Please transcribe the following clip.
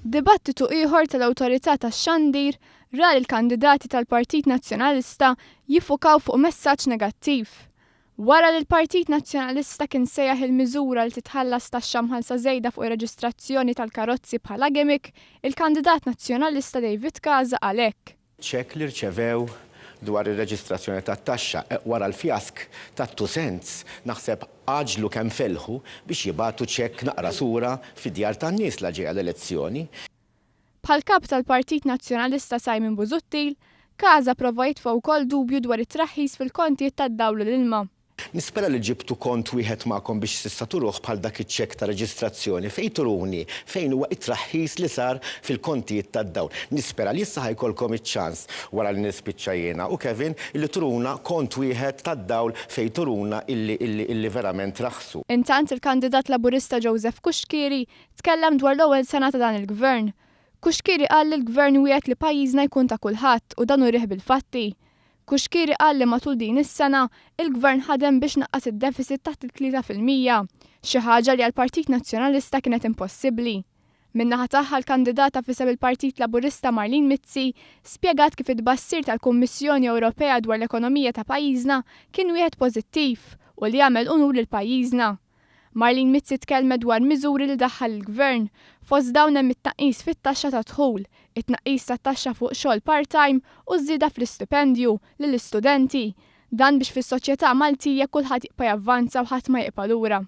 Dibattitu ieħor tal-Awtorità tax-Xandir ra lill-kandidati tal-Partit Nazzjonalista jiffukaw fuq messaġġ negattiv. Wara li l-Partit Nazzjonalista kien sejjaħ il-miżura li titħallas taxxa mħallsa żejda fuq ir-reġistrazzjoni tal-karozzi bħala gimmick, il-kandidat Nazzjonalista David Casa qal hekk. Ċekk li rċevew dwar ir-reġistrazzjoni tat-taxxa wara l-fjask tat-two cents, naħseb għaġġlu kemm felħu biex jibagħtu ċekk naqra sura fid-djar tan-nies la ġejja l-elezzjoni. Bħall-Kap tal-Partit Nazzjonalista Simon Busuttil, Casa prova jitfa' wkoll dubju dwar it-traħħis fil-kontijiet tad-dawl u l-ilma. Nispera li ġibtu kont wieħed magħkom biex s'issa turuh bħal dak iċ-ċekk ta' reġistrazzjoni fejn turuni fejn huwa t-traħħis li sar fil-kontijiet tad-dawl. Nispera li issa ħa jkollkom iċ-ċans, wara li nispiċċa jiena u Kevin, illi turuna kont wieħed tad-dawl fejn turuna illi illi illi verament raħħsu. Intant il-kandidat Laburista Joseph Cuschieri tkellem dwar l-ewwel sena ta' dan il-Gvern. Cuschieri qal li l-Gvern wiegħed li pajjiżna jkun ta' kulħadd u dan urih bil-fatti. Cuschieri qal li matul din is-sena, il-Gvern ħadem biex naqqas id-deficit taħt il-3%, xi ħaġa li għall-Partit Nazzjonalista kienet impossibbli. Min-naħa tagħha l-kandidata f'isem il-Partit Laburista Marlene Mizzi spjegat kif it-tbassir tal-Kummissjoni Ewropea dwar l-ekonomija ta' pajjiżna kien wieħed pożittiv u li jagħmel unur lil pajjiżna. Marlene Mizzi tkellmet dwar miżuri li daħħal il-Gvern. Fost dawn hemm it-tnaqqis fit-taxxa tad-dħul, it-tnaqqis tat-taxxa fuq xogħol part-time u ż-żieda fl-istipendju lill-istudenti. Dan biex fis-soċjetà Maltija kulħadd jibqa' javvanza u ħadd ma jibqa' lura.